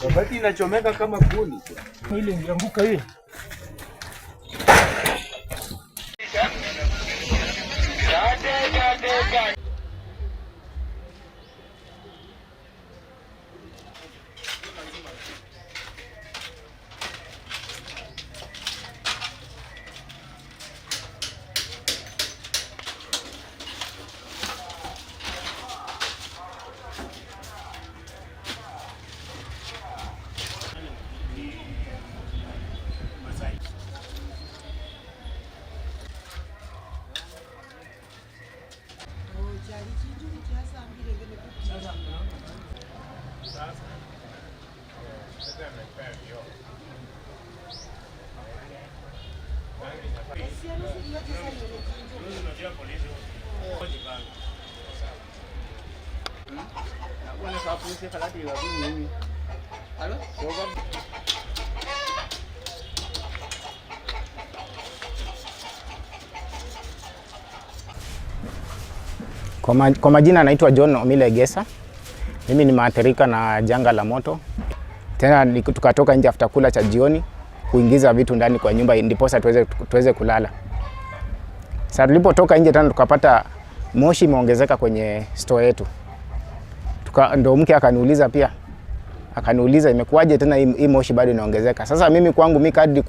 Mabati inachomeka kama kuni. Ile ingeanguka hii. Kwa majina naitwa John Omile Egesa. Mimi ni maathirika na janga la moto. Tena tukatoka nje after kula cha jioni kuingiza vitu ndani kwa nyumba ndiposa tuweze kulala. Sasa tulipotoka nje tena tukapata moshi imeongezeka kwenye store yetu. Ndo mke akaniuliza pia. Akaniuliza imekuwaje tena hii moshi bado inaongezeka. Sasa mimi kwangu mimi kadri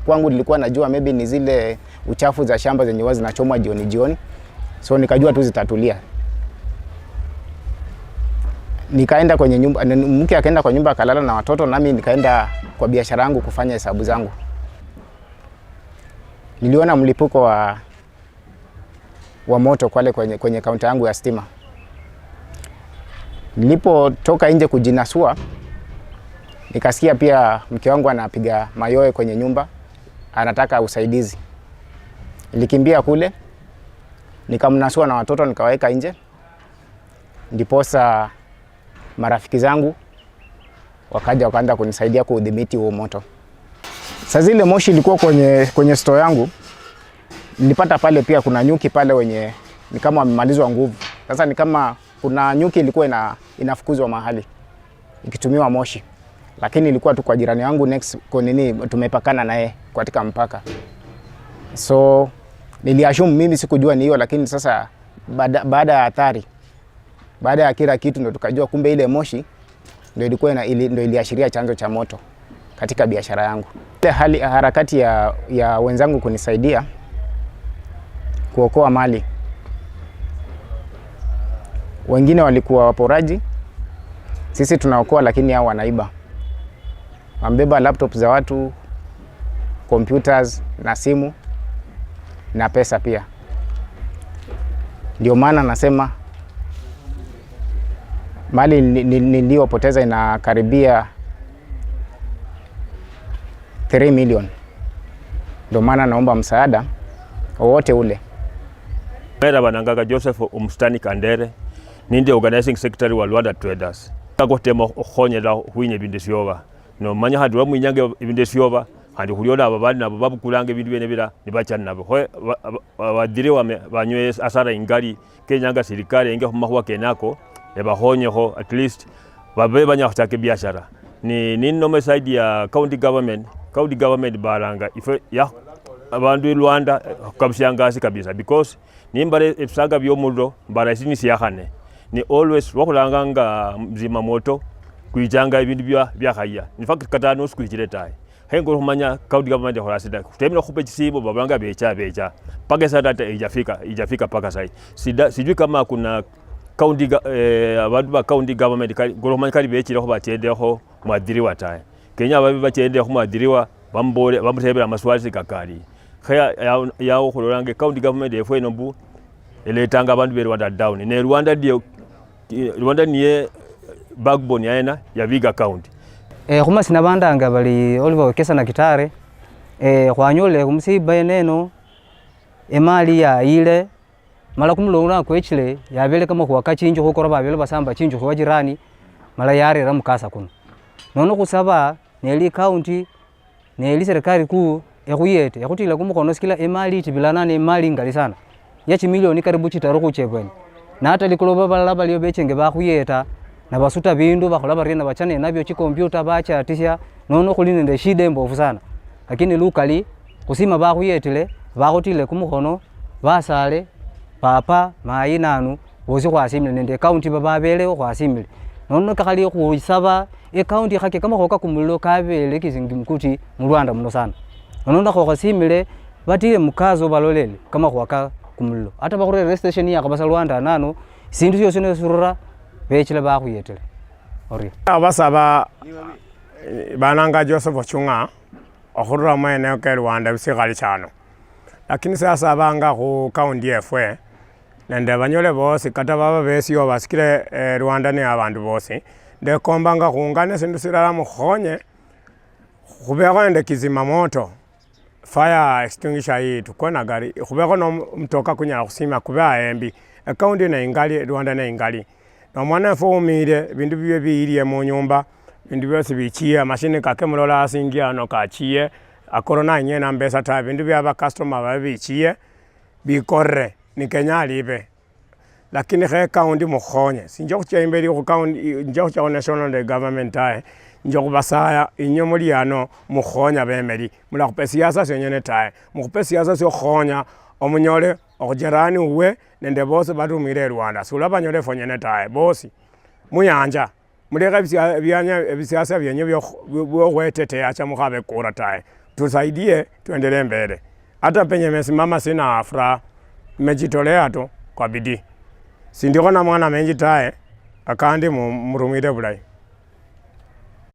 kwangu nilikuwa najua maybe ni zile uchafu za shamba zenye huwa zinachomwa jioni jioni. So nikajua tu zitatulia. Nikaenda kwenye nyumba, mke akaenda kwa nyumba akalala na watoto, nami nikaenda kwa biashara yangu kufanya hesabu zangu. Niliona mlipuko wa moto kwale kwenye kaunta yangu ya stima. Nilipotoka nje kujinasua, nikasikia pia mke wangu anapiga mayowe kwenye nyumba, anataka usaidizi. Nilikimbia kule, nikamnasua na watoto nikaweka nje. Ndiposa marafiki zangu wakaja wakaanza kunisaidia kuudhibiti huo moto. Sasa zile moshi ilikuwa kwenye store yangu, nilipata pale pia kuna nyuki pale wenye ni kama wamemalizwa nguvu. Sasa ni kama kuna nyuki ilikuwa inafukuzwa mahali ikitumiwa moshi. Lakini ilikuwa tu kwa jirani yangu next, kwa nini tumepakana naye katika mpaka. So niliassume, mimi sikujua ni hiyo, lakini sasa baada ya athari, baada ya kila kitu ndo tukajua kumbe ile moshi ndio ilikuwa ndio iliashiria chanzo cha moto katika biashara yangu. Ile hali harakati ya wenzangu kunisaidia kuokoa mali. Wengine walikuwa waporaji, sisi tunaokoa lakini hao wanaiba. Wamebeba laptop za watu, computers na simu na pesa pia. Ndio maana nasema mali niliyopoteza inakaribia 3 million. Ndio maana naomba msaada wowote ule. Mera banangaga Joseph Umstani Kandere ninde organizing secretary wa Luanda Traders. Kakotema okhonyela khwinya ebindu syoba. No manya handi wamwinyanga ebindu syoba handi khuliona aba bandi nabo babukulanga ebindu byene bila nibachana nabo. Kho badhiriwa banywe asara ingali kenyanga serikali enge khumakhuwa kenako ebakhonyekho at least babe banya khuchaka biashara. Ni ninome side ya county government, county government baranga ife ya abandu i Luanda kabusyangasi kabisa because nimbara ebisanga byomuliro mbara esi nisiakhane ni always lwakhulanganga mzima moto kwichanga ebindu byakhaya. In fact kata nosikwichile tawe. Khenga khumanya county government ikhola sida khutemile khukhupa chisimu babalanga becha paka esada ijafika paka sai. Sijui kama kuna county abandu ba county government ngolomanya kali bechilekho bachendekho mwadhiriwa tawe. Kenya babe bachendekho mwadhiriwa bambole bamurebela maswali kakali. Khe yawo khulolanga county government efwe ino mbu eletanga abandu be Rwanda down. Ne Rwanda ndiyo Rwanda niye backbone yaena ya Vihiga County. Khumasina bandanga bali Oliver Wekesa na Kitare khwanyole khumusiba eneno emali yayile mala kumulonga kwechile yabele kama khuwaka chinju khukora babele basamba chinju khuwa jirani mala yarera mukasa kuno. Nono khusaba neli county neli serikali kuu ekhuyete ekhutila kumukhono sikila emali itibilana ne emali ingali sana ya chimilioni karibu chitaru khuchebweni na ata likuloba balala baliyo bechenge bakhuyeta Nabasuta bindu bakhola barie bachane nabyo chikompyuta bachatisya nono khuli nende shida embofu sana, lakini lukali khusima bakhuyetele bakhutile kumukhono basale papa mayi nanu bosi khwasimile nende county bababelewo khwasimile nono kakhali khusaba ecounty khake kamakhuwa ka kumulilo kabele kizungumkuti mulwanda muno sana nono khwasimile batile mukazo balolele kamakhuwa ka kumulilo ata bakhurere station yakhaba Lwanda nano sindu syosi nesurura bechile bakhuyetele orio. Abasaba bananga Joseph Ochunga okhurura mwene ke Rwanda bisikhali chano, lakini sasa banga khu county yefwe nende banyole bosi kata baba besio basikile Rwanda ne abandu bosi ndekombanga khungane sindu silala mukhonye khubekho nende kizima moto fire extinguisher hii tukwe na gari khubekho no mtoka kunyala khusima kube aembi ekaunti ne ingali Rwanda ne ingali no mwana efwe umile bindu bibye biilie munyumba bindu byosi bichie mashini kake mulola asingia ano kachie akorona inye na mbesa ta bindu bya ba customer babe bichie bikorre ni Kenya alibe lakini khe county mukhonye sinja khucha imbeli khu county nja khucha national government tae nja khubasaya inyo muli ano mukhonya bemeli mulakhupa siasa syonyene tae mukhupe siasa syokhonya omunyole okhujerani uwe nende bosi barumire Rwanda sula banyole fonyene tae bosi muyanja mulekhe bisiasa byenye byokhwetetea cha mukhabe kura tae tusaidie tuendelee mbele. Hata penye mesimama sina furaha, nimejitolea tu kwa bidii, sindikho na mwana menji tae akandi murumire bulayi.